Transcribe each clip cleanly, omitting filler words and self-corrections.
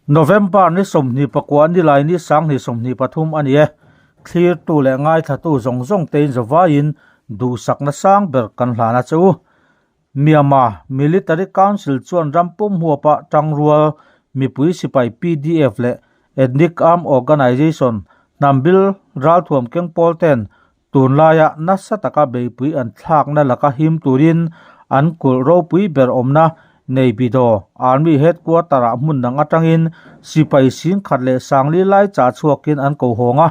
November ni 24 nilai ni 2023 a ni e. Thlirtu leh ngaithlatu zawng zawng tein zawaiin duhsakna sang ber kan hlan a che u. Myanmar Military Council chuan ram pum huapa tangrual mipui sipai PDF leh Ethnic Armed Organization hnambil ralthuam keng pawl ten Tunlaia nasa taka beipui an thlakna laka him turin an kulh ropui ber awmna Naypyidaw Army Headquarter-ah hmun dang atangin sipai sing khat leh sangli lai chah chhuakin an ko hawng a.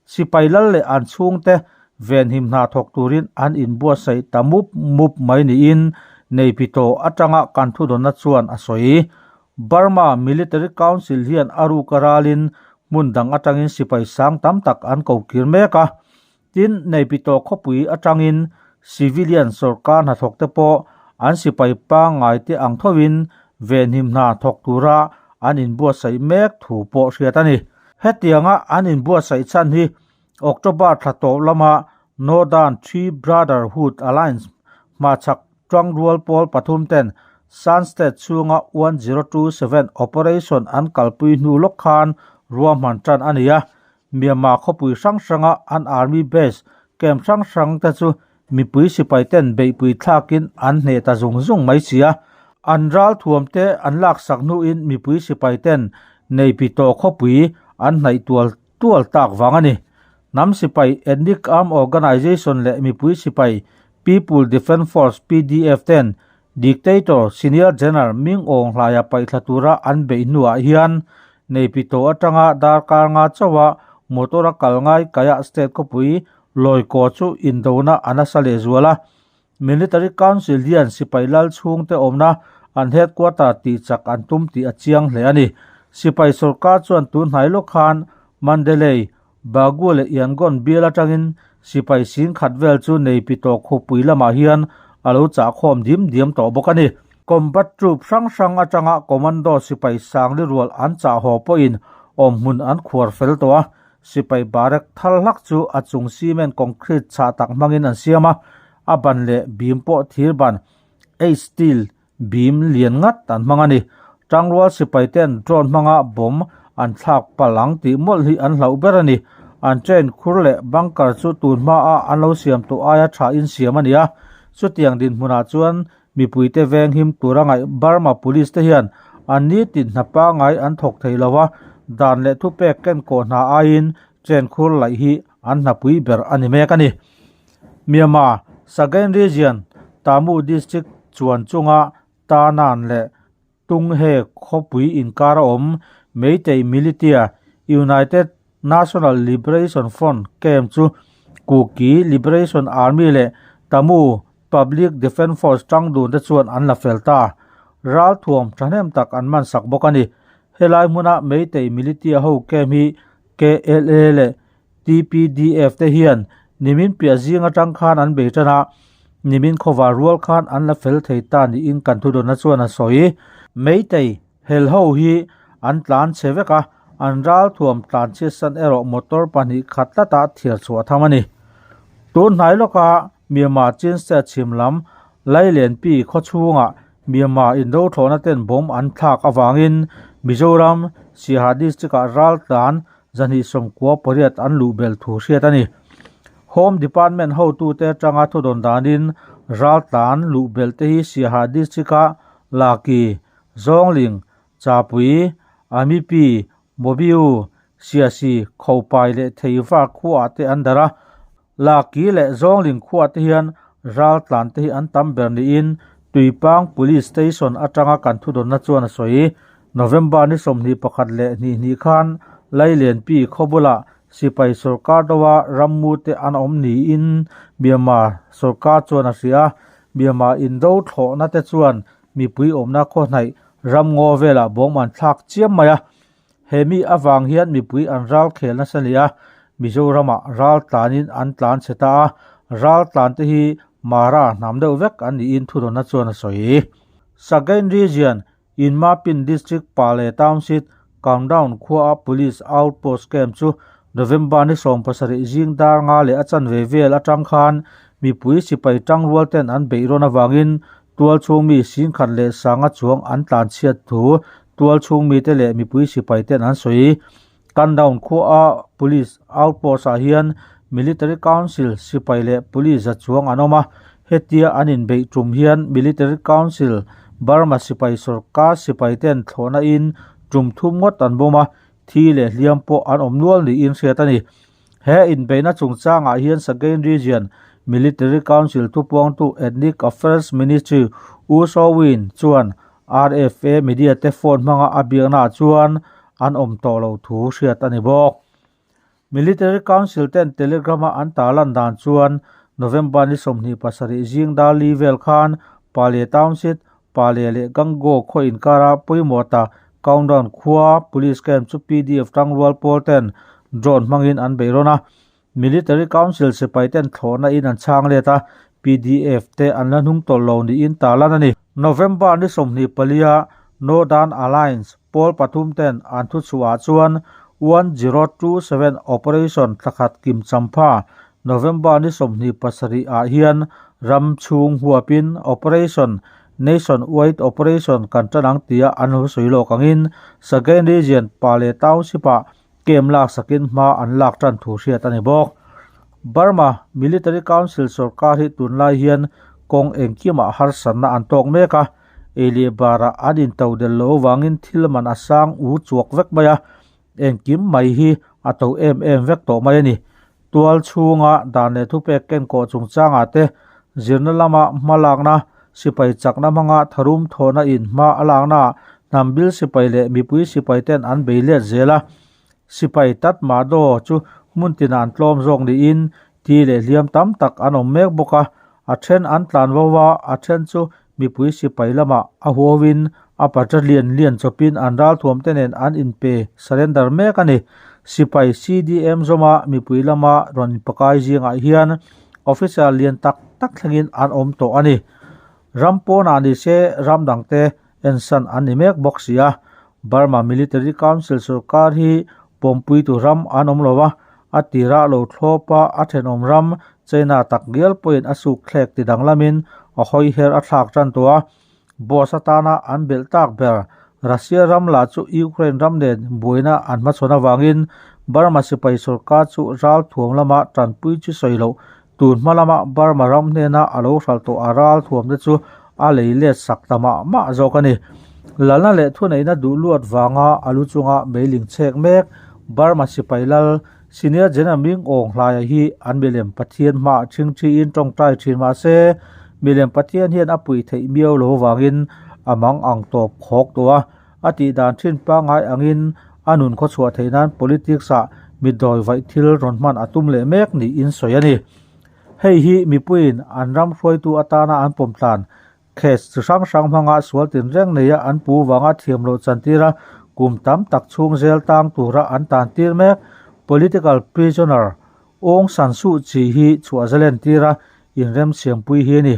Sipai lal leh an chhungte venhim hna thawk turin an inbuatsaih ta mup mup mai niin Naypyidaw atanga kan thudawnna chuan a sawi. Burma Military Council hian a ruk a ralin hmun dang atangin sipai sang tam tak an ko kir mek a. Tin, Naypyidaw khawpui atangin civilian sorkar hnathawk te pawh an sipai pangngai te ang thovin venhim hna thawk tura an inbuatsaih mek thu pawh hriat a ni. Hetianga an inbuatsaih chhan hi October thla tawp lama Northern Three Brotherhood Alliance hmachhak Tangrual pawl pathum ten Shan State chhunga 1027 operation an kalpui hnu lawk khan ruahman tan a ni a. Myanmar khawpui hrang hranga an army base camp hrang hrang te chu mipui sipai ten beihpui thlakin an hneh ta zung zung mai si a. An ral thuam te an laksak hnuin mipui sipai ten Naypyidaw khawpui an hnaih tual tual tak vang a ni. Hnam sipai Ethnic Armed Organization leh mipui sipai People Defence Force, PDF, ten Dictator Senior General Ming Aung Hlaia paihthla tura an beih hnuah hian Naypyidaw atanga darkar nga chauha motor a kal ngai Kayah State khawpui Loikaw chu indona a nasa lehzual a. Military Council hian sipai lal chhungte awmna an headquarter tih chak an tum tih a chiang hle a ni. Sipai sorkar chuan tun hnai lawk khan Mandalay, Bagu leh Yangon bial atangin sipai sing khat vel chu Naypyidaw khawpui lamah hian a lo chahkhawm dim diam tawh bawk a ni. Combat troop hrang hrang atanga commando sipai sangli rual an chah haw pawhin awmhmun an khuar fel tawh a, sipai barrack thal hlak chu a chung cement concrete chhah tak hmangin an siam a, a ban leh bim pawh thir ban, H-steel, Bim lian ngat an hmang a ni. Tangrual sipai ten drone hmanga bomb an thlak palh ang tih mawlh hi an hlauh ber a ni. An train khur leh bunker chu tun hmaa an lo siam tawh aia tha in siam a ni a. Chutiang dinhmunah chuan mipuite veng him tura ngaih Burma Police te hian an nitin hna pangngai an thawk thei lo a, dan leh thupek ken kawh hna aiin train khur laih hi an hnapui ber a ni mek a ni. Myanmar, Sagaing Region, Tamu District chuan chunga Tanan leh Tunghe khawpui inkar a awm Meitei Militia, United National Liberation Front camp chu Kuki Liberation Army leh Tamu Public Defence Force tang dun te chuan an la fel ta. Ralthuam thahnem tak an man sak bawk a ni. Helai hmuna Meitei Militia ho camp hi KLA leh TPDF te hian nimin piah zing atang khan an bei tan a, nimin khawvar rual khan an la fel thei ta niin kan thudawnna chuan a sawi. Meitei hel ho hi an tlan chhe vek a, an ral thuam tlan chhiatsan erawh motor pahnih khat tlata thiar chhuah tham a ni. Tun hnai lawka Myanmar Chin State chhim lam Lailenpi khaw chhungah Myanmar indothlawhna ten bomb an thlak avangin Mizoram Siaha District-ah ral tlan 298 an luh belh thu hriat a ni. Home Department hotute atanga thudawn danin raltlan luh belh te hi Siaha District-a Laki, Zawngling, Chapui, Amipi, Mobiu, Siasi, Khopai leh Theivar khuaah te an darh a. Laki leh Zawngling khuaah te hian raltlan te hi an tam ber niin Tuipang Police Station atanga kan thudawnna chuan a sawi. November ni 21 leh hnih hnih khan Lailenpi khaw bulah sipai sorkar doa rammu te an awm niin Myanmar sorkar chuan a hria a. Myanmar indo thlawhna te chuan mipui awmna khaw hnaih ramngaw velah bawm an thlak chiam mai a. He mi avang hian mipui an ral khel nasa ni a, Mizoramah ral tlanin an tlan chhe ta a, ral tlan te hi Mara hnam deuh vek an niin thudawnna chuan a sawi. Sagaing Region, Inmapin District Pale Township, Countdown khuaa Police Outpost Camp chu November ni 17 zing dar nga leh a chanve vel atang khan mipui sipai tangrual ten an beih rawn avangin tual chhung mi 1,100 chuang an tlan chhiat thu Tual chhung mite leh mipui sipai ten an sawi. Kandawn khuaa Police outpost ah hian Military Council sipai leh Police za chuang an awm a, hetia an inbeih tum hian Military Council Burma sipai sawrkar sipai ten thlawhna in tum thum ngawt an bawm a, thi leh hliam pawh an awm nual niin hriat a ni. He inbeihna chungchangah hian Sagaing Region Military Council thupuangtu Ethnic Affairs Ministry U Saw Win chuan RFA media te phone hmanga a biaknaah chuan an awm tawh lo thu hriat a ni bawk. Military Council ten Telegram-a an tarlan dan chuan November ni 27 zing dar li vel khan Pale Township, Pale leh Gangaw khaw inkara pawimawh ta Countdown khua Police Camp chu PDF tangrual pawl ten drone hmangin an beih rawn a. Military Council sipai ten thlawhna in an chhang let a, PDF te an la hnung tawlh lo niin tarlan a ni. November ni 24 Northern Alliance pawl pathum ten an thuchhuah ah chuan 1027 Operation thlakhat kim champha November ni 27 ah hian ram chhung huapin Operation Nation Wide Operation kan tan ang tia an lo sawi lawk angin Sagaing Region Pale Township ah Kem lak sakin hma an lak tan thu hriat a ni bawk. Burma Military Council sorkar hi tunlai hian kawng engkimah harsatna an tawk mek a, ei leh barah an into del lo avangin thil man a sang u chuak vek mai a, engkim mai hi a to em em vek tawh mai a ni. Tual chhunga dan leh thupek kenkawh chungchangah te zirna lama hma lakna, sipai chakna hmanga tharum thawhna in hma a laknaah hnam bil sipai leh mipui sipai ten an bei let zel a. Sipai tat mah daw chu hmun tinah an tlawm zawk niin thi leh hliam tam tak an awm mek bawk a, a then an tlan vo a, a then chu mipui sipai lamah a huauin a patra lian lian chawpin an ralthuam te nen an inpe surrender mek a ni. Sipai CDM zawma mipui lama rawn inpakai zingah hian officer lian tak tak thlengin an awm tawh a ni. Ram pawnah ni se ram dangte ensan an ni mek bawk si a. Burma Military Council sorkar hi pawmpuitu ram an awm lo a, a tirah lo thlawp a, a thenawm ram China tak ngial pawhin a suk thlek ti danglamin a hawi her a thlak tan tawh a. Boss atana an belh tak ber Russia ram lah chu Ukraine ram nen buaina an hmachhawn avangin Burma sipai sorkar chu ralthuam lama tanpui chu sawi loh tun hma lama Burma ram hnena a lo hralh tawh a ralthuam te chu a lei let sak ta mah mah zawk a ni. Lalna leh thuneihna duh luat vanga a lu chunga meiling chhek mek Burma sipai lal Senior General Ming Aung Hlaia hi an milem Pathian hmaah ṭhingṭhiin ṭawngṭai ṭhin mah se milem Pathian hian a puih theih miau lo avangin a mang ang tawp khawk tawh a. A tih dan ṭhin pangngai angin a nun khawchhuah theih nan politics ah mitdawi vaih thil rawn hman a tum leh mek niin sawi a ni. Hei hi mipuiin an ram hruaitu atana an pawm tlan case chi hrang hrang hmanga sual tinreng neia an pu vanga thiam loh chantira kum tam tak chhung zel tang tura an tan tir mek political prisoner Aung San Suu Kyi hi chhuah zalen tira inremsiampui hi a ni.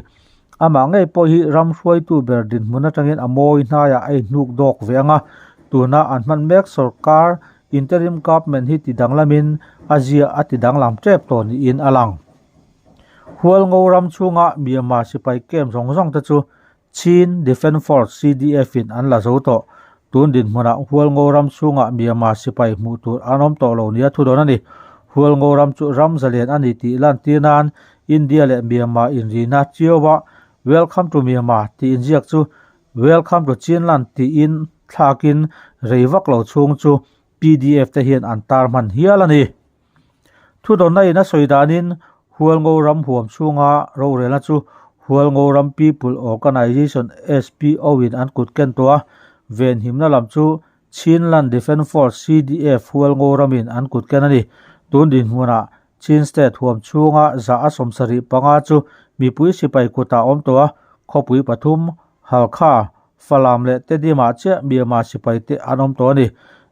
Amah ngei pawh hi ram hruaitu ber dinhmun atangin a mawi hnaiah a inhnuk dawk ve ang a, tuna an hman mek sorkar interim government hi tidanglamin a zia a tidanglam tep tawh niin a lang. Hualngo ram chhunga Myanmar sipai camp zawng zawng te chu Chin Defence Force, CDF, in an la zo tawh. Tun dinhmunah Hualngo ram chhungah Myanmar sipai hmuh tur an awm tawh lo nia thu dawn a ni. Hualngo ram chu ram zalian a ni tih lantir nan India leh Myanmar inrina chiaua Welcome to Myanmar tih inziak chu Welcome to Chinland tiin thlakin rei vak lo chhung chu PDF te hian an tar hman hial a ni. Thudawnna in a sawi danin Hualngo ram huam chhunga rorelna chu Hualngo ram People Organisation, SPO, in an kut ken tawh a, venhimna lam chu Chinland Defence Force, CDF, Hualngo ramin an kut ken a ni. Tun dinhmunah Chin State huam chhunga za a 75 chu mipui sipai kutah awm tawh a, khawpui pathum, Halkha, Falam leh Tedim-ah chiah Myanmar sipaite an awm tawh a ni.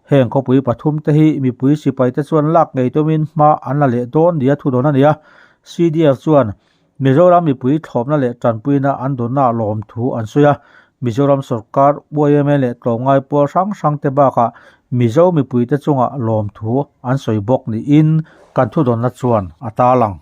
Heng khawpui pathum te hi mipui sipaite chuan lak ngei tumin hma an la leh dawn nia thu dawn a ni a. CDF chuan Mizoram mipui thlawpna leh tanpuina an dawnnaah lawmthu an sawi a. Mizoram sorkar, yma leh tlawmngai pawl hrang hrang te bakah Mizo mipuite chungah lawmthu an sawi bawk niin kan thudawnna chuan a tarlang.